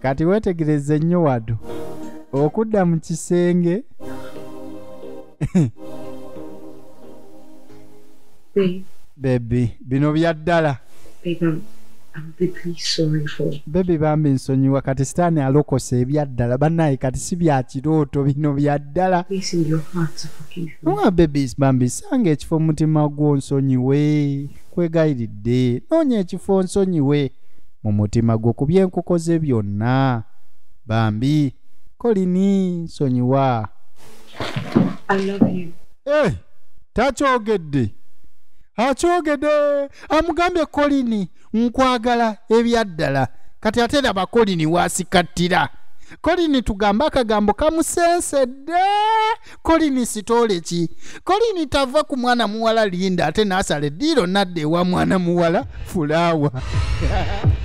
Kati weetegereze nnyo wado okudda mu kisenge. Baby, bino bya ddala. Baby bambi nsonyiwa, kati sitaani alokose ebya ddala bannaye, kati si bya kirooto, bino bya ddala. Nga baby bambi sanga ekifo mu mutima gwo nsonyiwe, kwegayiridde noonya ekifo nsonyiwe mu mutima gwo ku byenkukoze byonna. Bambi Kolini nsonyiwa. Takyogedde, akyogedde, amugambye Kolini nkwagala ebyaddala. Kati ate raba Kolini wasikattira. Kolini tugambe akagambo kamusensedde. Kolini sitoole ki? Kolini tava ku mwana muwala Linda ate n'asala eddiiro n'adda ewa mwana muwala Fulaawa.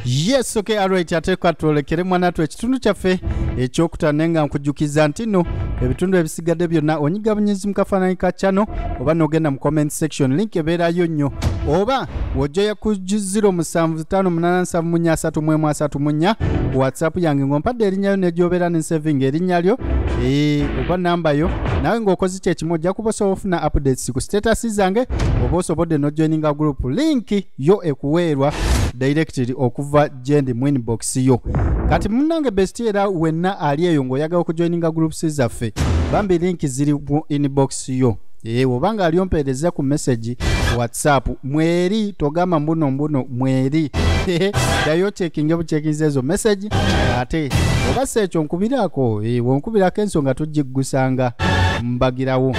Yes, okay, alright, ate katwolekere mwana tu ekitundu kyaffe ekyokutaano, naye nga nkujjukiza nti nno ebitundu ebisigadde byonna onyiga bunyizi mu kafaananyi ka channel oba n'ogenda mu comment section, link ebeerayo nnyo, oba w'ojja ku 07587434 WhatsApp yange ng'ompadde erinnya lyo n'egyobeera ne saving erinnya lyo oba namba yo, nawe ng'okoze kyekimu ojja kuba osobola ofuna updates ku status zange, oba osobodde n'ojoininga group, link yo ekuweerwa directly okuva gyendi mu inbox yo. Kati munnange bestie, era wenna ali eyo ng'oyagala okujoininga groups zaffe, bambi link ziri mu inbox yo. Obanga ali ompeereza ku message WhatsApp mweri, togamba mbuno mbuno mweri, ddayo checkinge bucheckinze ezo message, ate oba si ekyo nkubirako, wonkubirako ensonga tugiggusanga mbagirawo.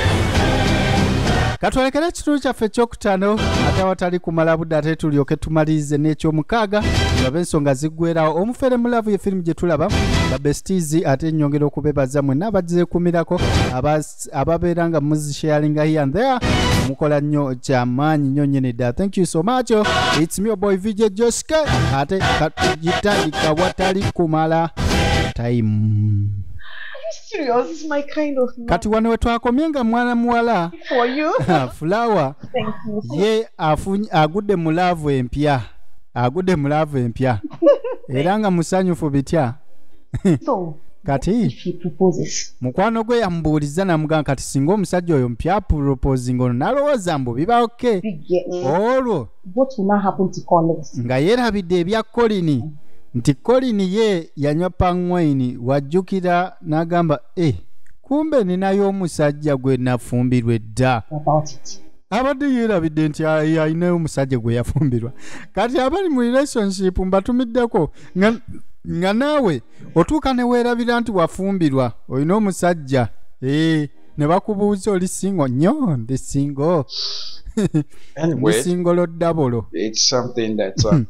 Katwolekere ekitundu kyaffe ekyokutaano ate awatali kumala budde, ate tulyoke tumalirize n'ekyomukaaga nga ensonga ziggwerawo. Omufere mu love ye firimu gye tulaba ba besties, ate nnyongera okubebaza mwenna abazeekumirako, ababeera nga muzisharinga here and there, mukola nnyo kyamaanyi nnyo nnyini ddala. Thank you so much. It's me, your boy VJ Joske, ate katugitandika watali kumala time. Serious? This is my kind of man. Kati wano we twakomye nga mwana muwala For you. Fulawa Thank you. ye agudde mu love empya, agudde mu love empya era nga musanyufu bitya. So, Kati if he proposes, mukwano gwe yamubuuliza namugamba kati singa omusajja oyo mpya proposing ono nalowooza mbu biba okay, you get me. Olwo What will now happen to Collins? nga yeerabidde ebya Kolini, nti Kolini ye yanywa palm wine, wajjukira n'agamba kumbe ninayo omusajja gwe nafumbirwa edda. About it. Abadde yeerabidde nti alinayo omusajja gwe yafumbirwa. Kati abali mu relationship mbatumiddeko nga naawe otuuka ne weerabira nti wafumbirwa olina omusajja, ne bakubuuza oli single? Nnyo ndi single. Ndi Anyway, single double. it's something that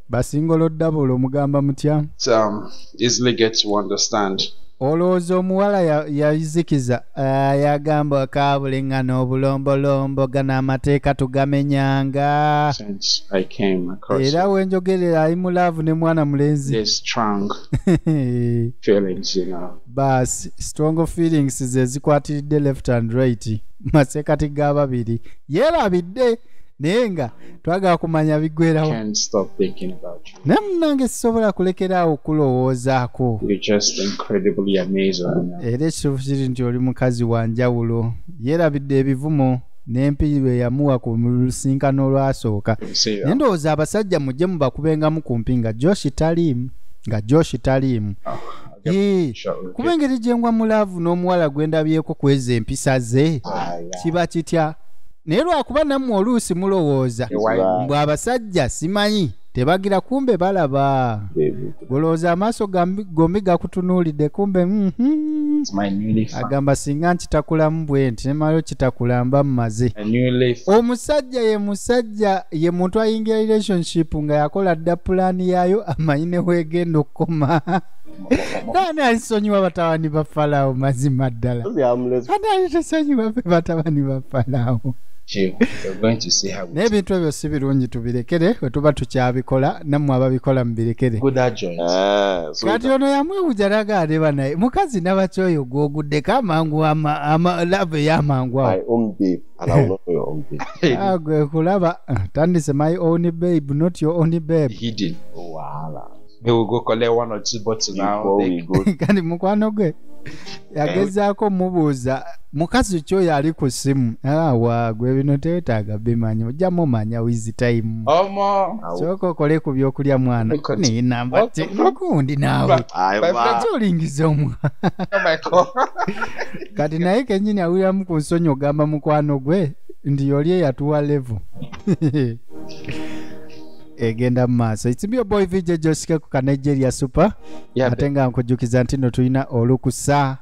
Basingle double mugamba mutya? Easily get to understand. Olowooza omuwala yazikiza, yagamba kabuliŋŋana obulombolombo gano amateeka tugamenyanga. Since I came across Era wenjogerera ali mu love ne mwana mulenzi. these strong feelings. Baasi strong feelings ze zikwatiridde left and right masekati ga babiri, yeerabidde naye nga twagala kumanya biggwerawo. Can't stop thinking about you. Naye munnange sisobola kulekeraawo okulowoozaako. You're just incredibly amazing. Era ekituufu kiri nti oli mukazi wa njawulo. Yeerabidde ebivumo n'empi bwe yamuwa ku lusinkano olwasooka. See, Naye ndowooza abasajja mujje mubakubengamu ku mpi nga Josh taliimu, nga Josh taliimu. I'll get shortly. Kuba engeri gye ngwa mu love n'omuwala gwe ndabyeko kweza empisa ze kiba kitya, naye lwakuba nammwe oluusi mulowooza Why? mbw abasajja simanyi tebagira, kumbe balaba. Golowooza amaaso gombi gakutunuulidde, kumbe It's my newly found, Agamba singa nkitakulamu bwe nti nemala okitakula mba mmaze. my newly Omusajja ye musajja ye muntu ayingira relationship nga yakola dda pulaani yaayo, amanyi ne weegenda okukoma. Naani alisonyiwa batabani ba Falaawo? Mazima ddala, ani alitesonyiwa be batabani ba Falaawo? you. You're going to see how Naye ebintu ebyo si birungi, tubirekere bwe tuba tukyabikola, nammwe ababikola mubirekere. good that joint. So Kati ono yamwewuja nagaane banaye mukazi nabaki oyo gwoguddeko amangu love ey'amangu awo. My own babe, and I will not know your own babe. Ah, gwe kulaba tandise my own babe, not your own babe. Hidden. Wahala. We will go collect one or two bottles now. Before we go Kati mukwano gwe yagezaako mubuuza mukazi ki oyo ali ku ssimu. Awa gwe bino tewetaaga bimanyi, ojja mumanya with time. Omo. Sooka okole ku byokulya mwana. Naye namba gundi naawe I kyolingiza omwana. Oh my God. Kati naye kennyini awuliramu ku nsonyi ogamba mukwano gwe nti oli eyatuwa level egenda mu maaso. It's your boy VJ Jessica ku Nigeria Super. Yeah, ate nga nkujjukiza nti no tulina olukusa.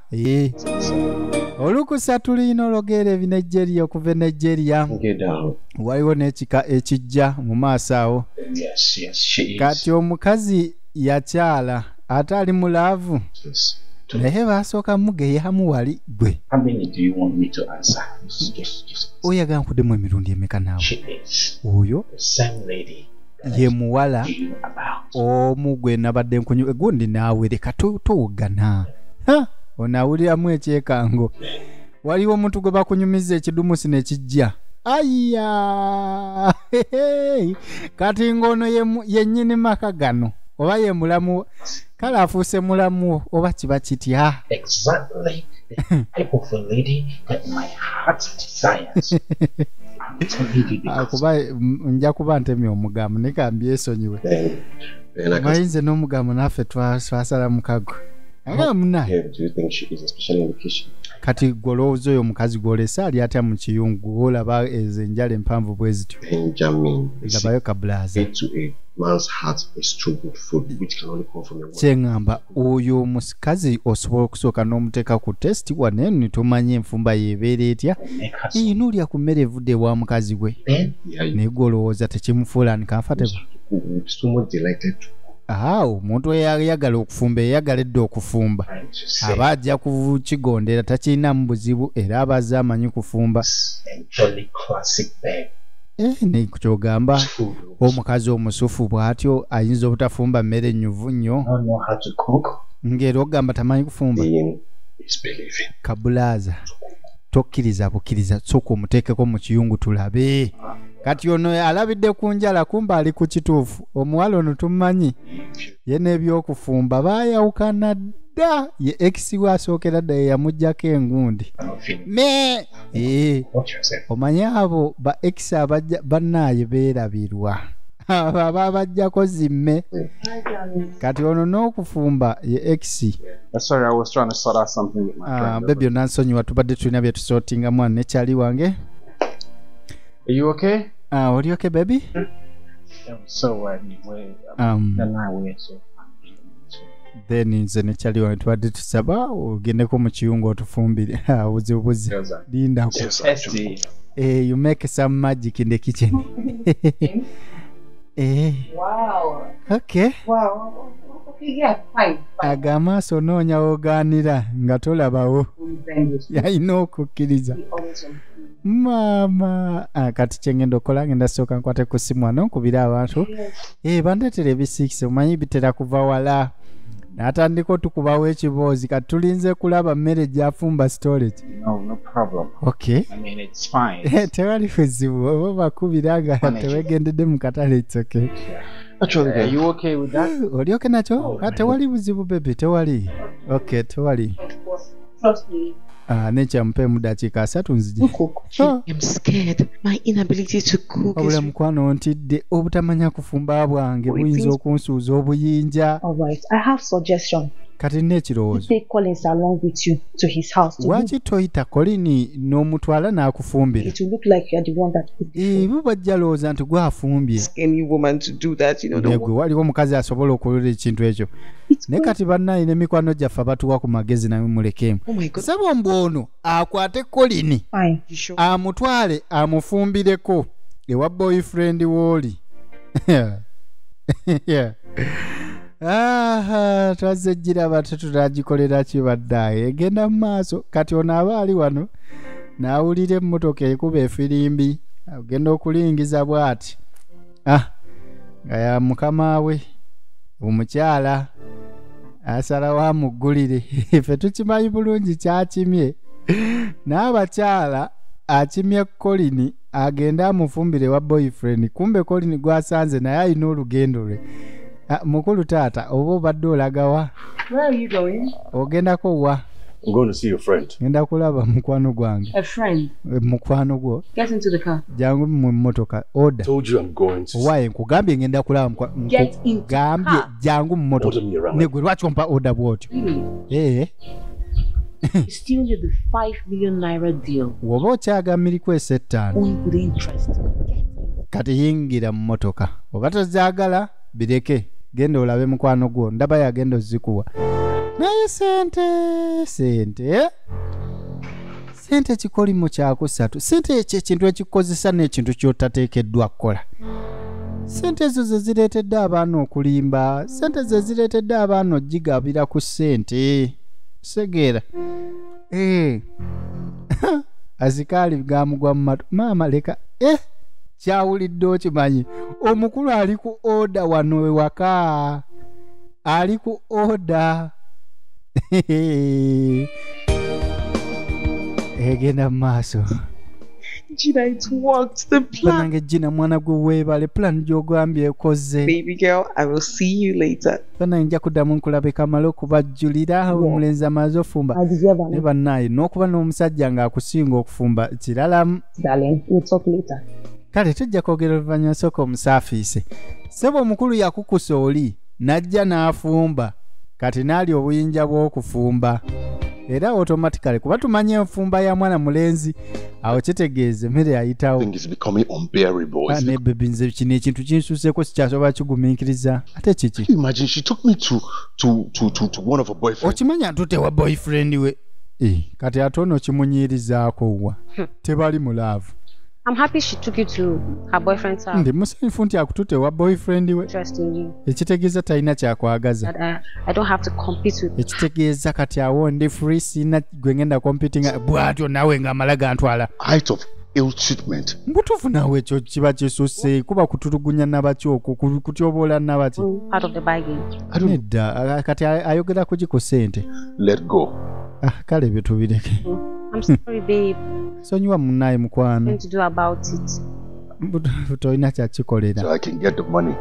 Olukusa tulina ologera ebinigeria okuva e Nigeria. Get down. Waliwo n'ekika ekijja mu maaso awo. Yes, yes, she is. Kati omukazi yakyala ate ali mu love. Yes. Naye baasooka mugeyamu wali gwe. How many do you want me to answer? Just. Oyagala nkuddemu emirundi emeka naawe? She is Oyo the same lady that ye I muwala told you about. omu gwe nabadde nkunyu gundi naawe leka tuwugana. Ono awuliramu ekyekango. Waliwo omuntu gwe bakunyumiza ekidumusi ne kijja. Aya! Kati ng'ono yennyini maka gano oba ye mulamu, kale afuuse mulamu oba kiba kitya? Exactly the type of a lady that my heart desires. I'm telling you because Kuba nja kuba ntemye omugambo naye ka mbyesonyiwe. Then I can Manyi nze n'omugambo naffe twasala mukago. Nga munnaye. Yeah, do you think she is, especially in the kitchen? Kati gwe olowooza oyo omukazi gw'olese ali atya mu kiyungu olaba ezo enjala empanvu bwe zityo? Benjamin, Labayo kabulaaza. to a man's heart is true good food, which can only come from a woman. Kyeŋŋamba oyo omukazi osobola okusooka n'omuteeka ku test wano eno ne tumanya enfumba yeebeera etya. make her Ee, n'olya ku mmere evudde ewa mukazi gwe. then Yeah, you Naye gwe olowooza tekimufuula uncomfortable? would be so much delighted to Aa, omuntu eyayagala okufumba eyagala edda okufumba trying to say aba ajja kukigondera takirinamu buzibu era aba azze amanyi kufumba. and jolly classic bag Ne kyogamba food. omukazi omusufu bw'atyo ayinza obutafumba mmere nnyuvu nnyo I don't know how to cook. ng'era ogamba tamanyi kufumba. seeing is believing. Kabulaaza tokkiriza bukkiriza, sooka omuteekeko mu kiyungu tulabe. Kati ono alabidde ku njala kumba ali ku kituufu. Omuwala ono tumumanyi ye n'ebyokufumba baayawukana dda, ye ex we asookera dda ye yamuggyako engundi. I don't feel it. Me Watch yourself. omanyi abo ba ex abajja bannaaye beerabirwa. Abo ababajjako zimme. Kati ono n'okufumba ye ex. Sorry, I was trying to sort out something with my friend. Bebi onansonyiwa tubadde tulina bye tusootinga mwana nekyali wange. Are you okay? Oli okay baby? Yeah, so then I wait. So Then nze nekyali wange tubadde tusaba ogendeko mu kiyungu otufumbire. Buzibu buzi. Lindako. Testy. You make some magic in the kitchen. Wow. Okay. Wow. Okay, yeah, fine. Fine. Aga amaaso onoonya w'ogaanira nga tolabawo. Then Yalina okukkiriza. you always on. Maama, kati kyengenda okukola ngenda sooka nkwate ku ssimu wano nkubire abantu. Bandeetera ebisiikise omanyi bitera kuva wala. N'atandika otukubawo ekiboozi kati tulinze kulaba mmere gy'afumba storage. No, no problem. Okay. I mean, it's fine. Tewali buzibu oba bakubira nga tewegendedde mu katale, it's okay. Actually, Are you okay with that? Oli okay nakyo? Tewali buzibu baby, tewali. Okay, tewali. Trust me. Nekyampe mu ddakiika 3 nzije. I'm scared. My inability to cook Wabula is mukwano ntidde obutamanya kufumba bwange buyinza okunsuuza obuyinja. All right. I have suggestion. Kati nina ekirowoozo. Take Collins along with you to his house. To Lwaki toyita Colin n'omutwala n'akufumbira? It will look like you are the one that cooked the food. Bo bajja lowooza nti gwafumbye. ask any woman to do that. You know, the Naye gwe waliwo omukazi asobola okulola ekintu ekyo. It's Naye good. kati bannaye n'emikwano gyaffe abatuwa ku magezi nawe mulekeemu. Oh my God. Ssebo mbu ono akwate Colin Fine. You sure? amutwale amufumbireko ewa boyfriend w'oli. Aha, twazze giraba tetunagikolera ki baddaye egenda mu maaso. Kati ono aba ali wano n'awulira emmotoka ekuba efirimbi agenda okulingiza bw'ati. Nga ya mukama we omukyala asalawo amuggulire. Ffe tukimanyi bulungi kyakimye. N'abakyala akimye Colin agende amufumbire wa boyfriend, kumbe Colin gwasanze naye alina olugendo lwe. Ah, mukulu taata, oba obadde olagawa? Where are you going? Ogendako wa? I'm going to see your friend. Ngenda kulaba mukwano gwange. A friend. Eh, mukwano gwo. Get into the car. Jangu mu mmotoka oda. Told you I'm going to. Owaaye, nkugambye ngenda kulaba Get into nkugambye car. jangu mu mmotoka. Order me around. Negwe lwaki ompa oda bw'otyo? Really? Ee. You still need the 5 million naira deal. Woba okyaga etaano. Only with interest. Get. Kati yingira mu mmotoka, oba tozaagala bireke, genda olabe mukwano gwo, ndaba yagenda ozikuwa. Naye sente, sente, sente kikolimo kyakusatu. Sente ekyo ekintu ekikozesa n'ekintu ky'otateekeddwa kukola. Sente ezo ze zireetedde abaana okulimba, sente ze zireetedde abaana ogigabira ku sente segeera. Eh. Azikaali gamugwa mu matu. Maama leka, eh, kyawulidde okimanyi omukulu ali ku order wano ewaka, ali ku order egenda mu maaso. Gina, it worked. The plan. Banange Gina, mwana gwe weebale, plan gy'ogambye ekoze. Baby girl, I will see you later. Banange nja kuddamu nkulabeka male okubajjulira. Omulenzi amaze ofumba. I deserve Ne an bannaaye n'okuba n'omusajja ng'akusinga okufumba kiralamu. Darling. We'll talk later. Kale tujja kwogera oluvannyuma, sooka omusaafiise. Ssebo omukulu yakukusa oli n'ajja n'afumba, kati n'ali obuyinja bw'okufumba era automatically kuba tumanye enfumba ya mwana mulenzi, awo kitegeeza emmere ayitawo. Thing is becoming unbearable. Ah, It's ne baby, nze kino ekintu kinsuseeko, sikyasobola kigumiikiriza. Ate kiki? Can you imagine? She took me to one of her boyfriends. Okimanya ntutewa boyfriend we. Eh, kati ate ono kimunyiirizaako wa tebali mu love. I'm happy she took you to her boyfriend's house. Ndi musanyufu nti akututewa boyfriend we. Interest in you. Ekitegeeza talina kyakwagaza. That I don't have to compete with. Ekitegeeza kati awo ndi free, sina gwe ngenda competing bw'atyo naawe ng'amala gantwala. Height of ill treatment. Mbutuufu naawe ekyo kiba kisusse, kuba kutulugunya nabaki okwo, kutyoboola nabaki. Part of the bargain. I don't Nedda, kati ayogera kuki ku ssente? Let go. Ah, kale ebyo tubireke. I'm sorry, babe. Sonyiwa munnaye mukwano. Nothing to do about it. Mbutuufu tolina kyakikolera. So I can get the money.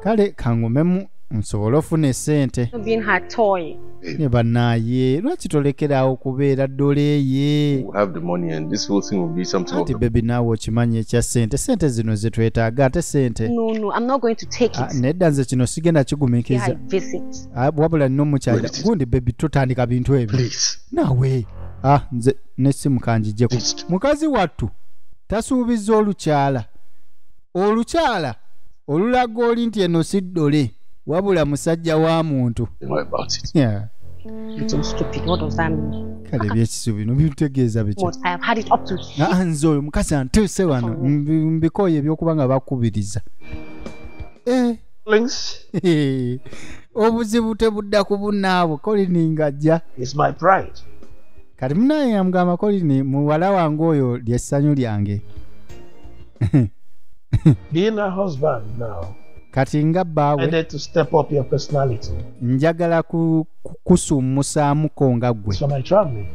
Kale kangumemu nsobole ofuna essente. Not being her toy. Ne bannaaye lwaki tolekerawo okubeera ddole ye? We'll have the money and this whole thing will be something of Anti the baby, naawe okimanyi ekya ssente, ssente zino zetwetaaga, ate ssente. No, I'm not going to take Ah, it. nedda, nze kino sigenda Yeah, I kigumiikiriza. visit. Ah, wabula nina omukyalira gundi. Baby, totandika bintu ebyo. Please. Naawe, ah, nze nessimu kanjijjeko. Please. Mukazi wattu tasuubiza olukyala, olukyala olulaga oli nti eno si ddole wabula musajja wa muntu. Know about it. Yeah. It's so stupid. What does that mean? Kale ebyekisibu bino bitegeeza biki? What? I have had it up to here. Ah, nze oyo mukazi antuuse wano. Mbikooye ebyokuba nga bakubiriza. Eh, Links obuzibu tebudda ku bunnaabwe. Kolini ng'ajja. is my pride. Kati munaye yamugamba, Kolini muwala wange oyo lyessanyu lyange. Being a husband now, Kati nga bbaawe I need to step up your personality. njagala kusummusaamuko nga ggwe. It's for my traveling.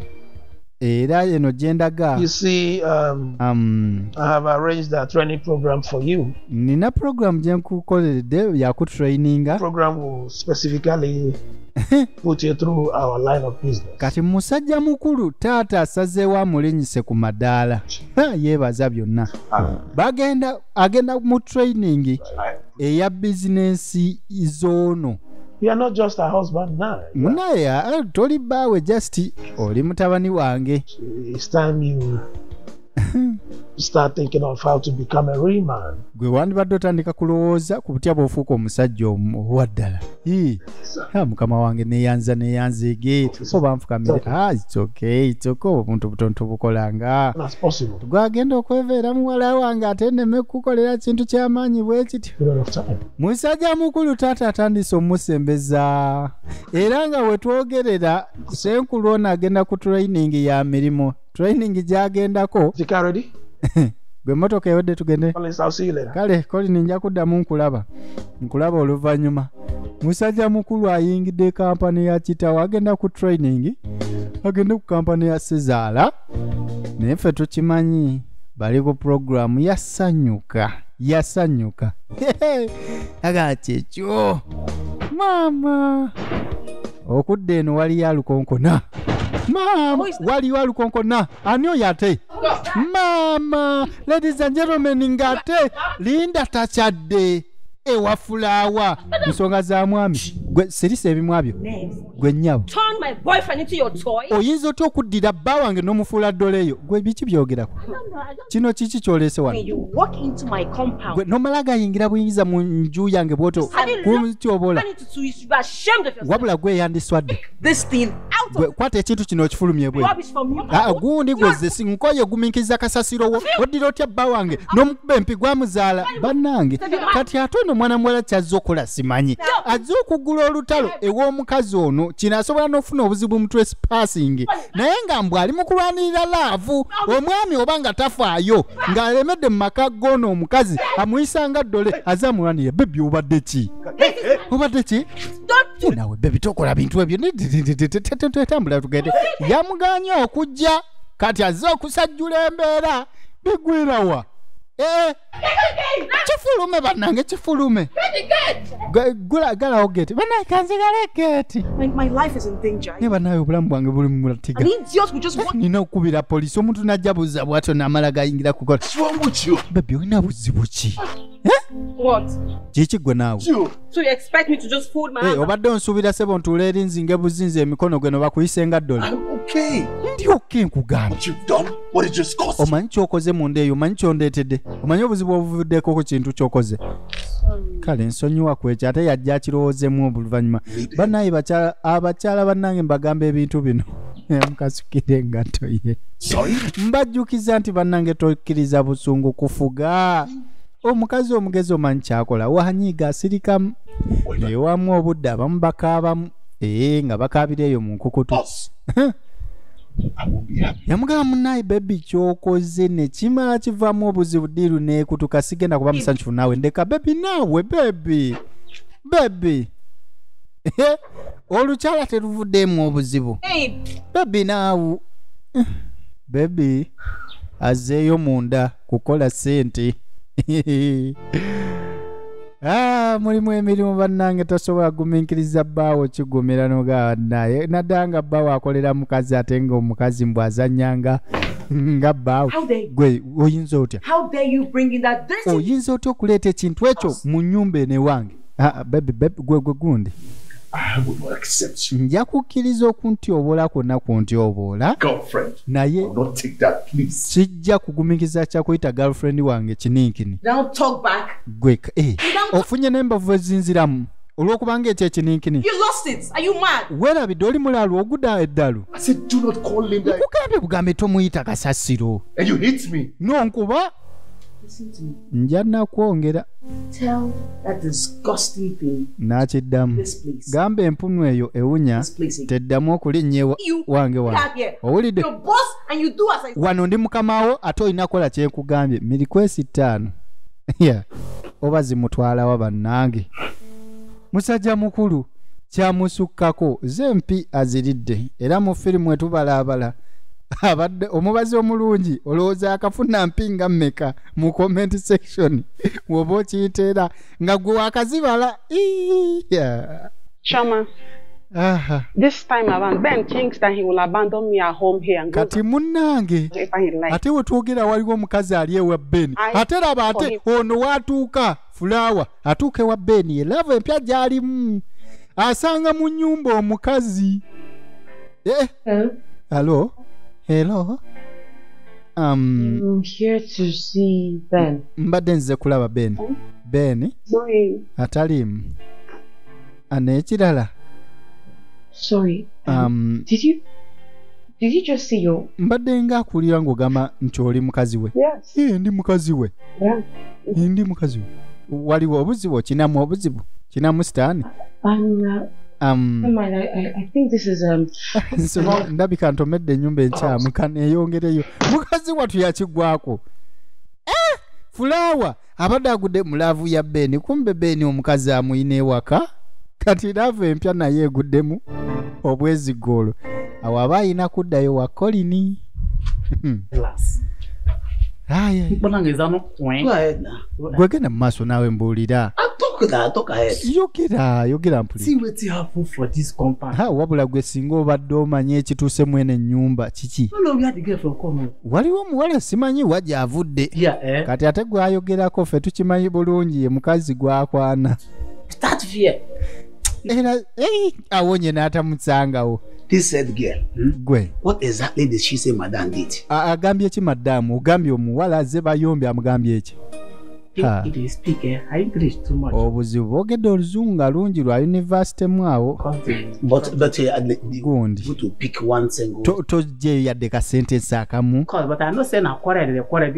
Era eno gye ndaga. You see, I have arranged a training program for you. Nina puroguramu gye nkukoleredde yakutraininga. Program will specifically put you through our line of business. Kati musajja mukulu taata asazeewo amulinyise ku madaala. Ha, yeebaza byonna, bagenda agenda mu training eya bizinensi zoono. You are not just a husband now. Munaye, ah, toli bbaawe just, oli mutabani wange. It's time you start thinking of how to become a real man. Gwe wandibadde otandika kulowooza ku butya bw'ofuuka omusajja owa ddala. Ii, ha, mukama wange, neyanza neyanzeege oba nfukamire. Ah, it's okay, it's okay, obuntu butono tubukolanga. As possible. Gwagenda okweveera muwala wange ate nneme kukukolera kintu ky'amaanyi bwe kityo. Period of time. Musajja mukulu taata atandise omusembeza, era nga we twogerera senkulu ono agenda ku training ya mirimu, training gy'agendako. Is the car ready? Gwe emmotoka ewedde, tugende. Collins, I'll see you later. Kale Colin, nja kuddamu nkulaba, nkulaba oluvannyuma. Musajja mukulu ayingidde kampani ya kitawo, agenda ku training, agende ku kampani ya sezaala, naye ffe tukimanyi bali ku puroguramu yasanyuka. Yasanyuka. Aga kyekyo. Maama. Okudda eno waliyo alukonkona. Maama, waliyo alukonkona. Ani oyo ate? Maama, ladies and gentlemen, ng'ate Linda takyadde ewa Fulaawa. Nsonga za mwami. Gwe sirisa ebimwa byo. Gwe nnyabo. Turn my boyfriend into your toy. Oyinza otya okuddira bba wange n'omufuula ddole eyo? Gwe biki byogerako? Kino kiki ky'oleese wano? You walk into my compound. Gwe n'omala gayingira buyingiza mu nju yange bw'otyo kuntyobola. I need to you should be ashamed of yourself. Wabula gwe yandiswadde. This thing out Gwe kwata ekintu kino okifulumye bwe. Of rubbish from you. Aa, gundi gwe ze si nkoye gumiikiriza kasasiro wo. Oddira otya bba wange n'omukuba empi gwamuzaala bannange. Kati ate ono mwana muwala kyazze okukola simanyi. Azze okugula olutalo ew'omukazi ono kino asobola n'okufuna obuzibu mu trespassing. Naye nga mbw ali mu kulwanirira laavu omwami oba nga tafaayo ng'alemedde mu maka g'ono omukazi amuyisa nga ddole azze amulwanirira. Bebi obadde ki? Obadde ki? Naawe bebi tokola bintu ebyo. Tetambula tugende. Yamuganye okujja kati azze okusajjula embeera bigwirawa. Kifulume bannange kifulume. Galawo geeti. Bannange kanzigale geeti. My life is in danger. Naye bannange obulamu bwange buli mu mutiga. An idiot would just walk. Nina okukubira poliisi omuntu n'ajja buza bw'atyo n'amala gayingira kukola. What's wrong with you? Bebi olina buzibu ki? What? Kiki gwe naawe? So you expect me to just fold my hands? Obadde onsuubira ssebo ntuula eri nzinge buzinzi emikono gwe no bakuyise nga ddole. I'm okay. Ndi okay nkugambye. What you've done, what it just cost. Omanyi ky'okoze munda eyo, omanyi ky'ondeetedde, omanyi obuzibu obuvuddeko ku kintu ky'okoze. Kale nsonyiwa ku ekyo ate yajja akirowoozemu oluvannyuma. Bannaye abakyala bannange mbagamba ebintu bino. Mukasukire engatto ye. Sorry? Mbajjukiza nti bannange tokkiriza busungu kufuga. Omukazi omugezi omanyi ky'akola wanyiiga asirikamu ewamu obudde abamu bakaabamu nga bakaabira eyo mu nkukutu. Us. I won't be happy. Yamugamba munnaye bebi ky'okoze ne kimala kivaamu obuzibu ddiiru n'ekutuka sigenda kuba musanyufu naawe ndeka bebi naawe bebi bebi. Olukyala teruvuddemu obuzibu. Bebi naawe bebi azzeeyo munda kukola ssente. Mulimu emirimu bannange tosobola gumiikiriza bbaawo kigumira n'ogamba naye naddala nga bbaawo akolera mukazi ate ng'omukazi mbw azannyanga nga bbaawo. Gwe oyinza otya? How dare you bring in that dirty Oyinza otya okuleeta ekintu ekyo mu nnyumba eno ewange? Bebi bebi gwe gwe gundi. I will not accept you. Nja kukkiriza okuntyobola kwonna kuntyoboola Girlfriend. naye I will not take that, please. sijja kugumiikiriza kyakuyita girlfriend wange kininkini. Now talk back. Gwe ofunye n'embavu ezinziramu olw'okubanga ekyo ekininkini. You lost it. Are you mad? Weerabidde oli mulalu ogudda eddalu. I said, do not call Linda. Nkugambye bugambe tomuyita kasasiro. And you hit me. N'onkuba Listen to me. nja nakwongera. Tell that disgusting thing N'akiddamu. this place. Gamba empunu eyo ewunya This place again. teddamu okulinnya You wange get wano. out here. Owulidde? Your boss and you do as I Wano ndi mukamaawo ate olina kukola kye nkugambye. Mirikwesi 5. Yeah. Oba zimutwalawa bannange. Musajja mukulu kyamusukkako ze mpi aziridde era mu firimu etubalaabala abadde omubazi omulungi olowooza akafuna mpi nga mmeka mu comment section bw'oba okiyiteera nga gwe wakazibala. Yeah. Chama, Aha. this time around, Ben thinks that he will abandon me at home here and go Kati munnange wherever he likes. ate we twogera waliwo omukazi ali ewa Ben ate raba ate ono waatuuka Fulaawa atuuka ewa Ben ye lava empya gy'alimu asanga mu nnyumba omukazi. Hello? Hello? I'm here to see Ben. Mbadde nzize kulaba Ben. Ben Sorry. ataliimu. N'ekirala. Sorry. Did you just see your Mbadde ng'akuwulira ng'ogamba nti oli mukazi we. Yes. Ndi mukazi we. Yeah. Ndi mukazi we. Waliwo obuzibu kinamu obuzibu kinamu sitaani. Never mind, I think this is Ndabika ntomedde ennyumba enkyamu kaneeyongereyo. Mukazi wattu yakiggwako. Fulaawa abadde agudde mu laavu ya Ben kumbe Ben omukazi amuyina ewaka kati laavu empya naye eguddemu obwezigolo. Awo aba ayina kuddayo wa Colin. Gwe genda mu maaso naawe mbuulira. Yogera yogera mpulira. Wabula gwe singa obadde omanye ekituuse mwene ennyumba kiki. Waliwo omuwala simanyi wa gy'avudde. Kati ate gwayogerako ffe tukimanyi bulungi ye mukazi gwakwana. Era awonye n'atamusangawo. This said girl. Gwe. What exactly did she say madam did? Agambye ki madam? Ogambye omuwala azze bayombye amugambye ki? Obuzibu boogedde oluzungu nga lungi lwa yunivasite mwawo. Gundi. Tojjeeyo yadde ka sentence akamu.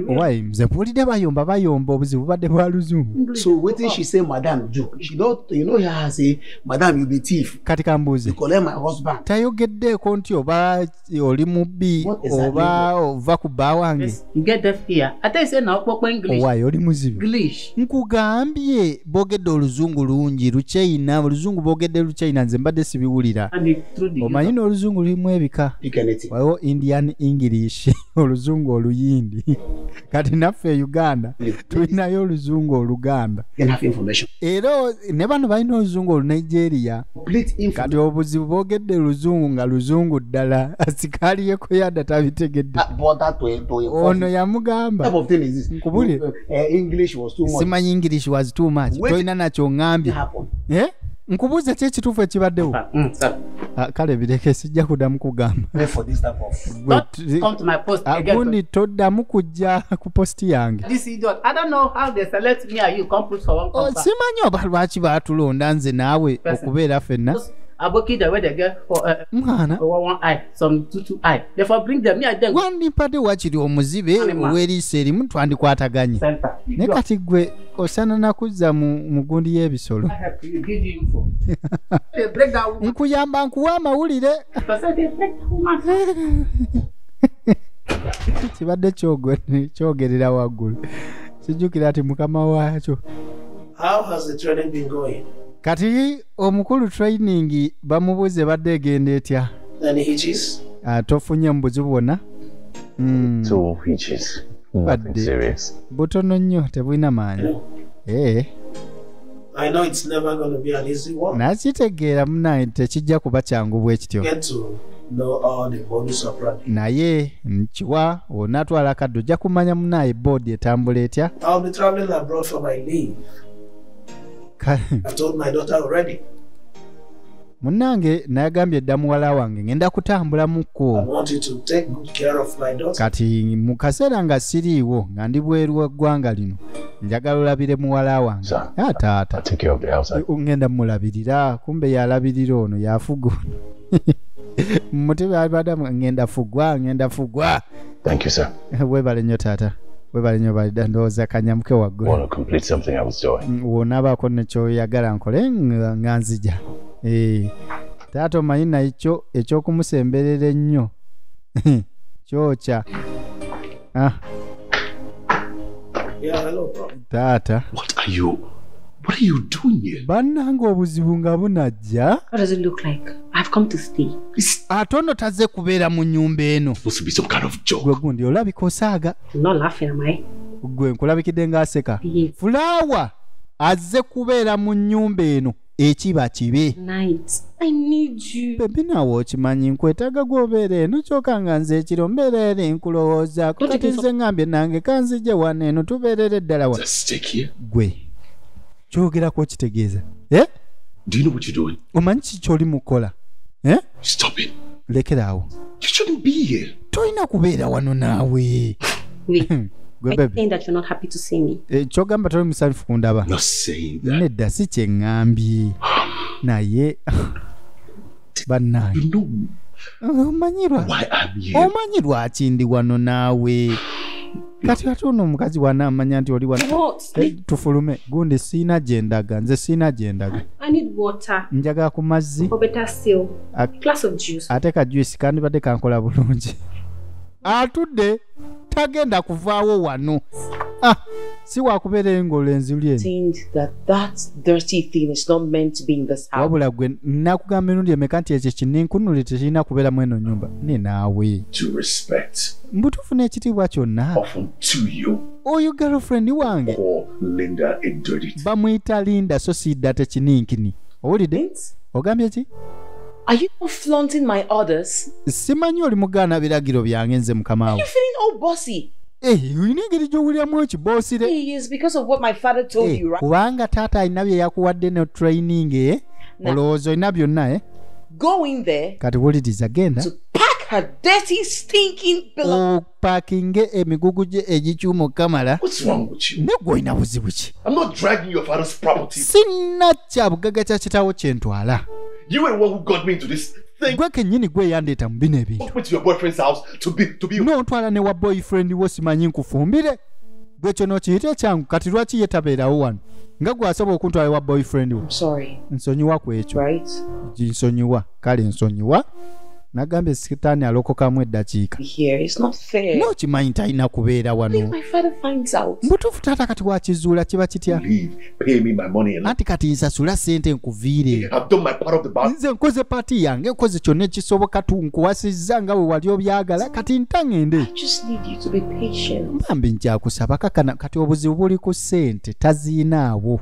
Owaye nze mpulidde bayomba bayomba obuzibu bubadde bwa luzungu. So wetin she say madam do? She don't, you know her say madam you be thief. Kati kambuuze. You collect my husband. Tayogeddeeko nti oba oli mubbi oba ova ku bba wange. Owaye oli muzibu. Nkugambye boogedde oluzungu lungi Luchina, oluzungu boogedde Luchina nze mbadde sibiwulira. Omanyi n'oluzungu lulimu ebika. Waliwo Indian English, oluzungu oluyindi. Kati naffe e Uganda tulinayo oluzungu oluganda. Era ne bano balina oluzungu Olunigeria. Kati obuzibu boogedde oluzungu nga luzungu ddala. Asikaali yekoyadda tabitegedde. Ono yamugamba. Nkubulire. Simanyi English was too much. Tolina nakyo ŋŋambye. Nkubuuza ki ekituufu ekibaddewo? Kale bireke sijja kuddamu kugamba. Gundi toddamu kujja ku posti yange. Simanyi oba lwaki baatulonda nze naawe okubeera ffenna. Mwana wandimpadde wakiri omuzibe ow'eriiso erimu twandikwataganye. Naye kati gwe osaana nakuzza mu gundi y'ebisolo. Nkuyamba nkuwa amawulire. Kibadde kyogerera waggulu. Kijjukira nti mukama waakyo. How has the training been going? Kati omukulu training bamubuuze badde egenda etya? Any hitches? Tofunye mu buzibu bwonna? Two hitches. Nothing serious. Butono nnyo tebulina maanyi. I know it's never going to be an easy one. Nakitegeera munange tekijja kuba kyangu bwe kityo. Get to know all the bonus operandi. Naye nkiwa onaatwala akadde ojja kumanya munaaye boodi etambula etya. I'll be traveling abroad for my leave. I've told my daughter already. Munnange nayagambye dda muwala wange ngenda kutambulamuko. I want you to take good care of my daughter. Kati mu kaseera nga siriiwo nga ndi bweru wa ggwanga lino njagala olabire muwala wange. Taata ngenda mulabirira, kumbe yalabirira ono yafuga ono. Mutebe abadde ngenda fugwa ngenda fugwa. Thank you sir. Weebale nnyo taata. Weebale nnyo balidda ndowooza kanyamuke waggulu. Want to complete something I was doing. Wonaabaako ne ky'oyagala nkole nga nzija. Taata omanyi nakyo eky'okumusemberera ennyo kyokya. Taata. What are you doing here? Bannange obuzibu nga bunajja. What does it look like? I've come to stay. Ate ono tazze kubeera mu nnyumba eno. Supposed to be some kind of joke. Gwe gundi olabika osaaga. I'm not laughing, am I? Gwe nkulabikidde ng'aseka. Fulaawa azze kubeera mu nnyumba eno ekiba kibe. Night. I need you. Bebi naawe okimanyi nkwetaaga gw'obeera eno kyokka nga nze ekiro mbeera eri nkulowoozaako. Kati nze ŋŋambye nange kanzije wano eno tubeerere ddala wa. Gwe kyogerako kitegeeza. Do you know what you're doing? Omanyi ki ky'oli mu kukola? Stop it. Lekera awo. You shouldn't be here. Tolina kubeera wano naawe. Wait. Are you saying that you're not happy to see me? Kyogamba toli musanyufu kundaba. Not saying that. Nedda si kye ŋŋambye. Naye bannange. You know omanyi why I'm here. Omanyi lwaki ndi wano naawe. Kati ate ono omukazi wanaamanya nti oli wano. Tufulume. Gundi siina gye ndaga. Nze siina gye ndaga. I need water. Njagala ku mazzi. Or better still, a glass of juice. Ate ka juice kandibadde kankola bulungi. Atudde tagenda kuvaawo wano. Si wakubeera ng'olenzi luli eno. Wabula gwe nakugamba emirundi emeka nti ekyo kininkunule tekirina kubeeramu eno nnyumba. Ne naawe. Mbutuufu n'ekitiibwa kyonna. Oyo girlfriend wange. Bamuyita Linda so si date kininkini. Owulidde? Ogambye ki? Are you flaunting my orders? Simanyi oli mugaana biragiro byange nze mukama wo. Are you feeling all bossy? Olina engeri gy'owuliramu ekiboosire. It's because of what my father told you, right? Kubanga taata alina bye yakuwadde ne training, olowooza olina byonna, Go in there. Kati wuliriza genda. To pack her dirty, stinking belongings. Opakinge emigugu gye egikyuma okamala. What's wrong with you? Ne gwe olina buzibu ki? I'm not dragging your father's property. Sinna kya bugagga kya kitaawo kye ntwala. You were the one who got me into this thing. Gwe kennyini gwe yandeeta mu bino ebintu. Took me to your boyfriend's house to be. N'ontwala ne wa boyfriend wo simanyi nkufumbire. Gwe kyo n'okiyita ekyangu kati lwaki ye tabeerawo wano? Nga gwe asobola okuntwala wa boyfriend wo. I'm sorry. Nsonyiwa ku ekyo. Right? Nsonyiwa. Kale nsonyiwa. Nagambye sitaani alokokamu eddakiika. Here, it's not fair. N'okimanyi nti alina kubeera wano. If my father finds out. Mbutuufu taata kati wakizuula kiba kitya? Leave, pay me my money and anti kati nsasula ssente nkuviire. I've done my part of the bargain. Nze nkoze paati yange nkoze kyonna ekisoboka nkuwasizza nga bwe wali obyagala kati ntangende. I just need you to be patient. Bambi nkyakusaba kakana kati obuzibu buli ku ssente taziinaawo.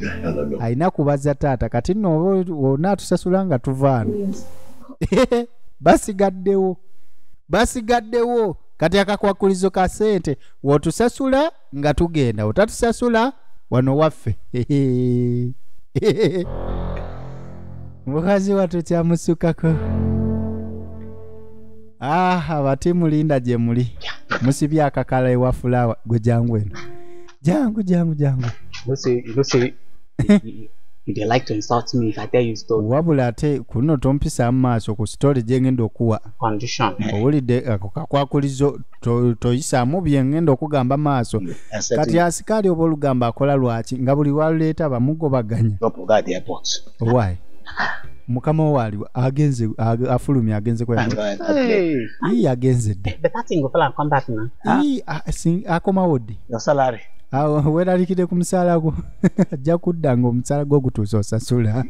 Alina kubaza taata kati nno onaatusasula nga tuvaano. Basigaddewo. Basigaddewo kati akakwakulizo ka ssente w'otusasula nga tugenda otatusasula wano waffe. Mukazi wattu kyamusukako. Abati mulinda gye muli musibye akakala ewa fulaawa gwe jangu eno. Jangu jangu jangu. You like to insult me if I tell you story. Wabula ate kuno tompisaamu maaso ku story gye ngenda okuwa. Condition. Owulidde ako kakwakulizo toyisaamu bye ngenda okugamba maaso. Kati asikaali oba olugamba akola lwaki nga buli waluleeta bamugobaganya. Why? Mukama wo aliwo agenze afulumye agenze kwa. Yii agenze dda. Yii akomawo ddi? Your salary. Awo weeralikidde ku musaala gwo. Ajja kudda ng'omusaala gwo gutuuse osasula.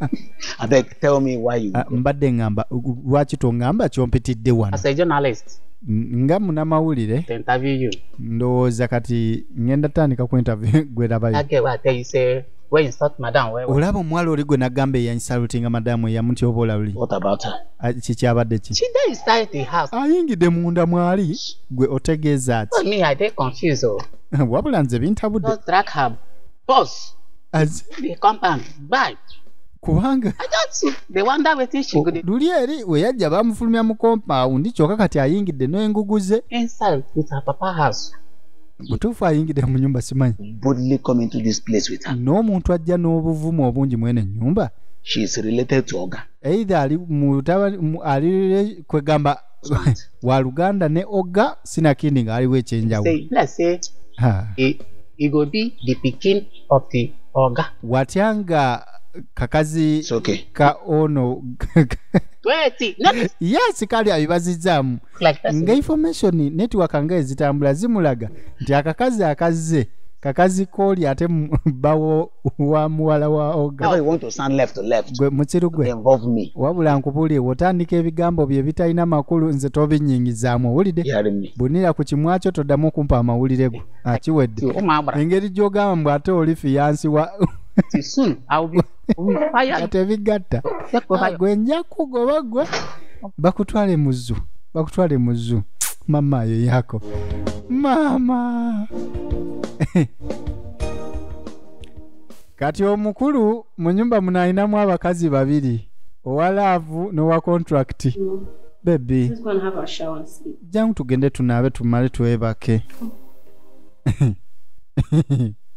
Abeg, tell me why you. Mbadde ngamba lwaki tongamba kyompitidde wano? As a journalist. Nga munnamawulire. To interview you. Ndowooza kati ngenda tandika ku interview gwe labayo. Okay, well, I tell you say when you start madam where. Olaba omuwala oli gwe nagamba eyansalutinga madamu eyamutyoboola luli. What about her? Kikyabadde ki? She dey inside the house. Ayingidde munda mwali gwe otegeeza ki? Me, I dey confused oh. Wabula nze bintabudde. Just drag her boss. As the compound. Bye. Kubanga I don't see they wonder wetin she go dey. Luli eri we yajja bamufulumya mu compound kyokka kati ayingidde n'engugu ze. Inside with her papa house. Butuufu ayingidde mu nnyumba simanyi. Boldly come into this place with her. N'omuntu ajja n'obuvumu obungi mwene ennyumba. She is related to Oga. Either ali ali kwegamba wa Luganda ne Oga sinakindi ng'aliwo ekyenjawulo. Say, let's say he go be the pikin of the Oga. Watyanga kakazi okay. Ka ono yes kali abibazizaamu nga information network nga ezitambula zimulaga nti akakazi akazze kakazi kooli ate bawo wa muwala wa Oga. You want to stand left to left. Gwe mukiru gwe. Involve me. Wabula nkubuulire otandika ebigambo bye bitalina makulu nze tobinyingizaamu owulidde. Bunira ku kimwakyo toddamu okumpa amawulire go. Akiwedde. Engeri gy'ogamba mbu ate oli fiyansi wa soon I will be fired. Ate bigatta. Gwe nja kugoba gwe. Bakutwale mu zoo. Bakutwale mu zoo. Mama yo yako. Mama. Kati omukulu mu nyumba munalinamu abakazi babiri, owa love n'owa contract. Baby, let's go and have a shower and sleep. Jangu tugende tunaabe tumale twebake.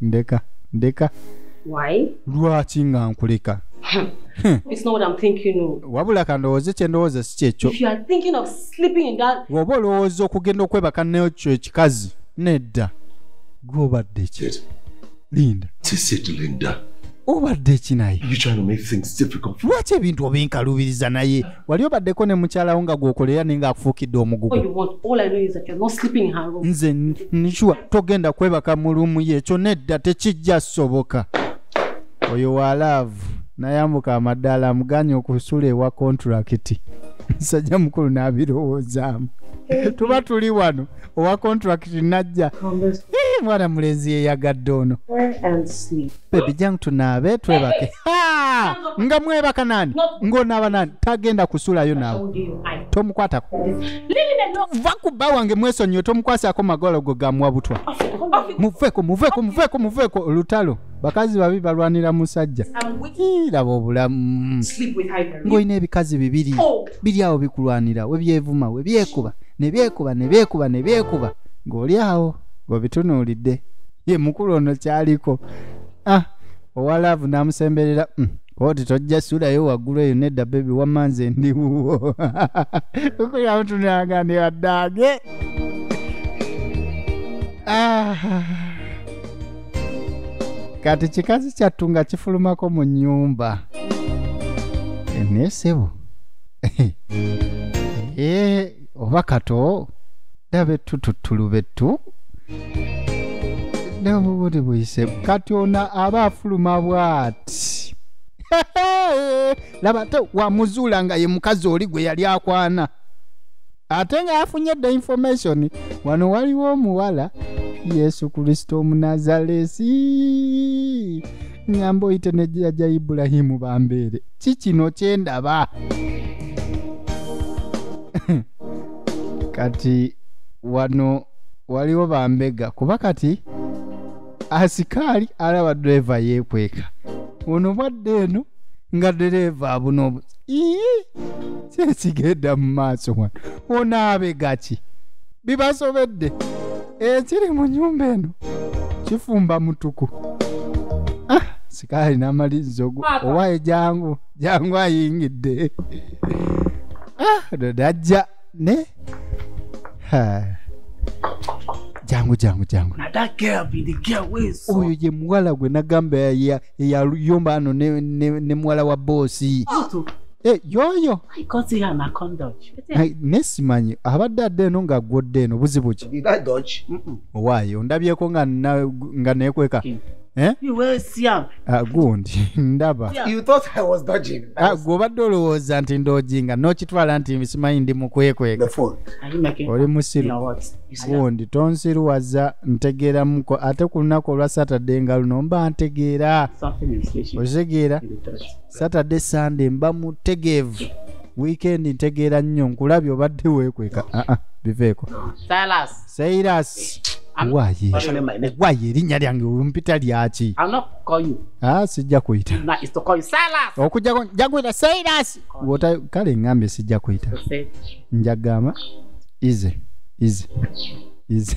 Ndeka, ndeka. Why? Lwaki nga nkuleka? It's not what I'm thinking. No. Wabula kandowooze kye ndowooza si kyekyo. If you are thinking of sleeping in that, bw'oba olowooza okugenda okwebaka n'ekyo ekikazi, nedda. Gw'obadde ki? Linda. Tisit Linda. Obadde ki naye? You trying to make things difficult for Lwaki ebintu obinkalubiriza naye? Wali obaddeko ne mukyalawo nga gw'okolera naye ng'akufuukidde All omugugu. you want, all I know is that you're not sleeping in her room. Nze nshuwa togenda kwebaka mu luumu ye, ekyo nedda tekijja soboka. Oyo wa laavu nayambuka amaddaala amuganye okusula ewa kontulakiti. Musajja mukulu n'abirowoozaamu. Tuba tuli wano owa kontulakiti najja. Eh, mwana mulenzi yeyagadde ono. And sleep. Baby jangu tunaabe twebake. Ha! Nga mwebaka nani? Ng'onaaba nani? Tagenda kusulayo naawe. Tomukwatako. Va ku bba wange mwesonyiwe, tomukwasako magalo go gamuwa butwa. Muveeko, muveeko, muveeko, muveeko. Olutalo bakazi babi balwanira musajja. Ii, laba obulamu. Sleep with her in her room. Ng'olina ebikazi bibiri biri awo bikulwanira, webyevuma, webyekuba, ne byekuba, ne byekuba, ne byekuba, ng'oli awo ng'obitunuulidde. Ye mukulu ono kyaliko. Ah, owa laavu n'amusemberera. Oti tojja sulayo waggulu eyo nedda bebi, wamma nze ndi wuwo. Okuyamutunulanga ne waddaage. Ah. Kati kikazi kyattu nga kifulumako mu nnyumba. Naye ssebo. Oba kato ndaba ettututulu bettu nobubuti buyise. Kati ono aba afuluma bw'ati. Laba ate wamuzuula nga ye mukazi oli gwe yali akwana, ate nga yafunye dda information. Wano waliwo omuwala Yesu Kristo Omunazalesi, nyamba oyite ne jjajja Ibulahimu bambeere. Ki kino kyendaba? Kati wano waliwo bambega, kuba kati asikaali alaba ddereeva yeekweka. Ono bwadde eno nga ddereeva abuna obu ii kyekigenda mu maaso wano. Ono abega ki? Bibasobedde. Ekiri mu nnyumba eno kifumba mutuku. Ah, sikaali n'amaliriza ogwo. Owaaye jangu, jangu ayingidde. Ah, dodajja ne. Ha. Jangu, jangu, jangu. Now that girl be the girl wey so. Oyo ye muwala gwe nagamba eyayomba ano ne muwala wa boosi. Yoyo. I can't see her na come dodge. Ai, nesimanyi abadde adde eno ng'aggwodde eno buzibu ki? Did I dodge? Owaaye ondabyeko nga neekweka. Eh? You will see am. Ah, gundi ndaba. You thought I was dodging. Ah, gw'obadde olowooza nti ndojinga n'okitwala nti simanyi ndi mu kwekweka. The phone. Are you making Oli musiru. You know what? You see Gundi tonsiruwaza ntegeeramuko ate ku lunaku olwa Saturday nga luno mba ntegeera. something is fishy. Otegeera? In the church. Saturday, Sunday mba mutegeevu. Weekend ntegeera nnyo, nkulabye obadde weekweka. Ah, ah, biveeko. Silas. Cyrus. Waaye. Waaye erinnya lyange ompita lyaki? I'll not call you. Ah, sijja kuyita. Now it's to call you Silas. Okujjako nja kuyita Cyrus. Wota kale ŋŋambye sijja kuyita. Say Nja gamba ize ize ize.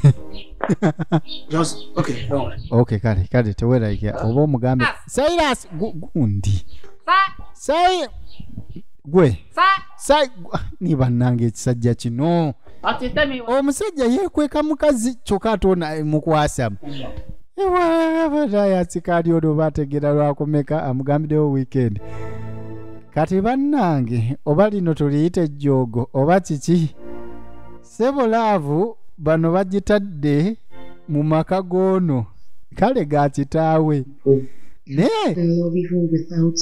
Just okay, don't worry. Okay, kale kale teweeraliikirira oba omugambe Cyrus gundi. Say gwe. Say ni bannange ekisajja kino. Until tell me Omusajja yeekweka mukazi kyokka ate ono mukwasa. Asikaali ono bategeera lwakumeka amugambiddewo weekend. Kati bannange oba lino tuliyite ejjoogo oba kiki? Ssebo laavu bano bagitadde mu maka g'ono kale ga kitaawe. Naye Love even without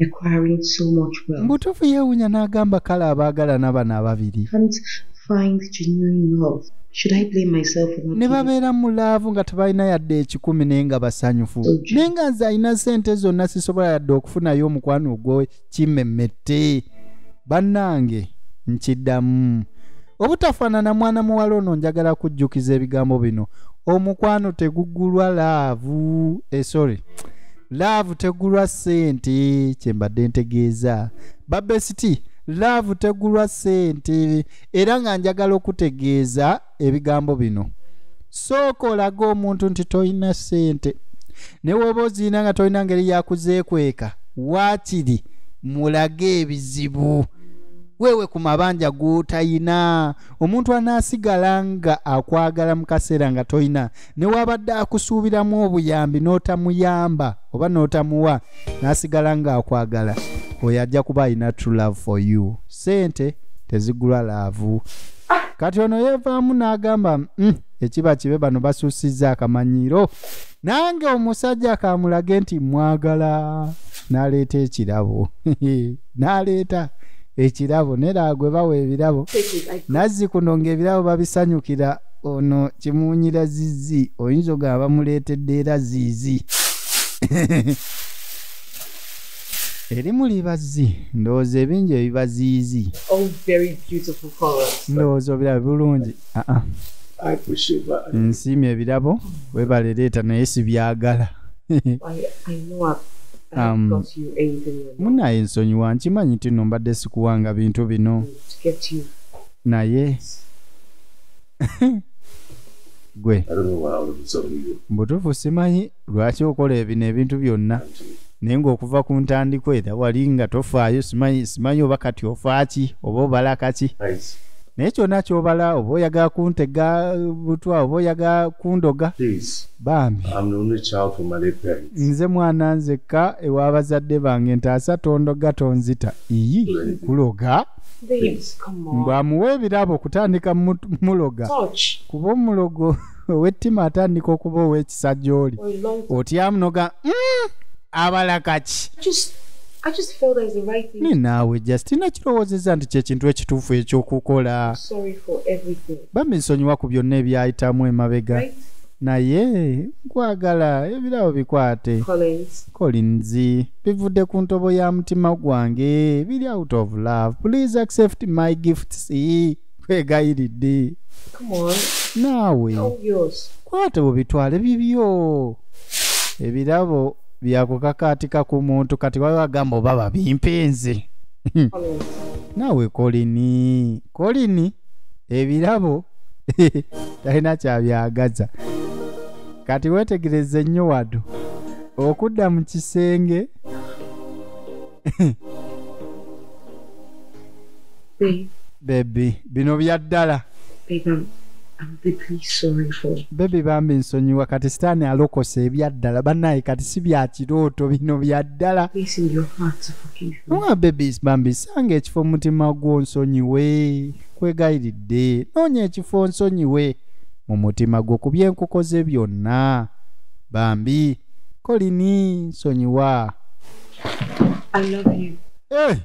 acquiring so much wealth. mbutuufu yeewuunya n'agamba kale abaagalana bano ababiri Can't find genuine love. Should I blame myself for not ne giving babeera mu laavu nga tebalina yadde 10 naye nga basanyufu, naye nga nze alina ssente zonna sisobola yadde okufunayo omukwano ogw'ekimemmette. Bannange nkiddamu obutafaanana mwana muwala ono, njagala kujjukiza ebigambo bino. Omukwano tegugulwa laavu, sorry, laavu tegulwa ssente, kye mbadde ntegeeza. Babesiti, laavu tegulwa ssente, era nga njagala okutegeeza ebigambo bino. Sooka olaga omuntu nti tolina ssente, ne bw'oba ozirina nga tolina ngeri ya kuzeekweka, waakiri mulage ebizibu. Weewe ku mabanja g'otayina. Omuntu anaasigala nga akwagala mu kaseera nga toyina, ne wabadde akusuubiramu obuyambi n'otamuyamba oba n'otamuwa, n'asigala nga akwagala, oyo ajja kuba alina true love for you. Sente tezigula love. Kati ono yeevaamu n'agamba, ekiba kibe, bano basuusizza akamanyiiro, nange omusajja kamulage nti mwagala. N'aleeta ekirabo, n'aleeta ekirabo, nera gwe bawa ebirabo nazzi kuno ng'ebirabo babisanyukira. Ono kimuwunyira zizi, oyinza ogamba bamuleetedde era ziizi eri muli bazzi, ndowooza ebingi ebiba ziizi. All very beautiful colors. Ndowooza obirabo bulungi. Aa, I appreciate that. Nsiimye ebirabo, webale leeta, naye sibyagala. I know I haven't got you anything right now Munaye nsonyiwa, nkimanyi nti nno mbadde sikuwanga bintu bino, to get you. Naye gwe I don't know why all of a sudden you Mbutuufu simanyi lwaki okola ebino ebintu byonna, naye ng'okuva ku ntandikwa era wali nga tofaayo. Simanyi oba kati ofaaki oba obala kaki, Nice. naye kyonna ky'obala, oba oyagala kuntega butwa oba oyagala kundoga. Please. Bambi. I'm the only child from my late parents. Nze mwana nzekka ew'abazadde bange, ntaasa, tondoga, tonzita. Iyi, kuloga. Babes, come on. Mbw'amuwa ebirabo okutandika muloga. Touch. Kuba omulogo ow'ettima atandika okuba ow'ekisa gy'oli. For a long time. Otyamunoga, abala kaki? I just felt that it's the right thing. Ne naawe Justina, kirowoozezza nti kyekintu ekituufu ekyokukola. Sorry for everything. Bambi nsonyiwa ku byonna ebyayitamu emabega, Right? naye nkwagala, ebirabo bikwate. Collins. Collins, bivudde ku ntobo ya mutima gwange, biri out of love. Please accept my gifts, kwegayiridde. Come on. Naawe. All yours. Kwate bubitwale, bibyo. Ebirabo byakukakaatika ku muntu. Kati waliwo agamba oba babimpenze. Collins. Naawe Kolini, Kolini ebirabo talina kyabyagaza. Kati weetegereze nnyo wado okudda mu kisenge. Babe, Baby, bino bya ddala. Babe, I'm deeply sorry for Baby, bambi nsonyiwa. Kati sitaani alokose ebyaddala, bannaye. Kati si bya kirooto, bino bya ddala. placing your heart to forgive me. Nga baby, bambi sanga ekifo mu mutima gwo nsonyiwe, kwegayiridde, noonya ekifo nsonyiwe mu mutima gwo ku byenkukoze byonna. Bambi Kolini, nsonyiwa. I love you. Eh,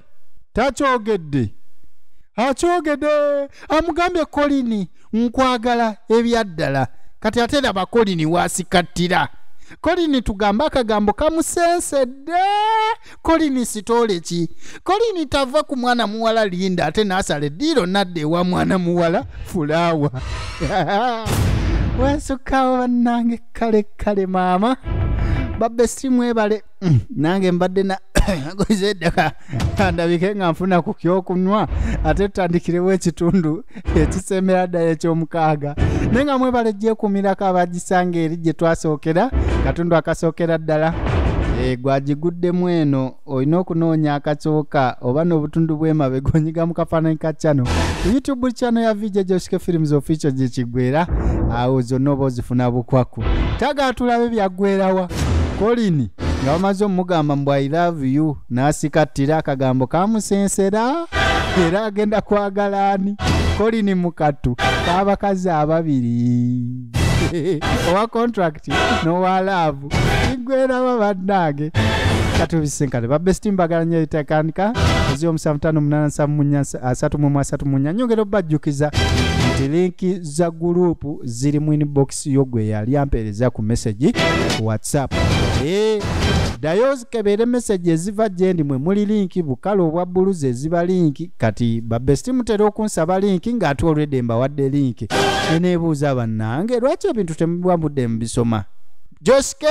takyogedde, akyogedde, amugambye Kolini nkwagala ebyaddala. Kati ate raba Kolini waasikattira. Kolini tugambe akagambo kamusensedde. Kolini sitoole ki? Kolini tava ku mwana muwala Linda, ate n'asala eddiiro nadda ewa mwana muwala Fulaawa. Wensukkawo bannange. Kale kale, maama babbe mwebale. Nange mbadde na goze eddaka, kandabike nga nfuna ku kyokunywa, ate tutandikirewo ekitundu ekisemera ddala ekyomukaaga. Naye nga mwebale gyekumirako abagisanga eri gye twasookera, katundu akasookera ddala. Gwagiguddemu eno, olina okunoonya akasooka oba n'obutundu bw'emabega, onyiga mu kafaananyi ka channel ku YouTube channel ya VJ Joshike Films Official, gye kiggwera awo zonna oba ozifuna bukwaku. Tagala tulabe byaggwerawa. Kolini nga bamaze omugamba mbu "I love you", n'asikattira, akagambo kamusensera, era agenda kwagala ani? Kolini mukatu k'abakazi ababiri, owa contract n'owa love. Kiggwerawa bannange? Katubisinkane babesti, mbagala nnyo. Eritakanika 0758743434. Nyongera obajjukiza nti link za group ziri mu inbox yo gwe yali ampeereza ku message ku WhatsApp. Ddayo kebeere message eziva gye ndi, mwe muli link bukale obwa bbulu ze ziba link. Kati babesti mutera okunsaba link ng'ate already mbawadde link. Neneebuuza bannange, lwaki ebintu temuba budde mubisoma? Joske.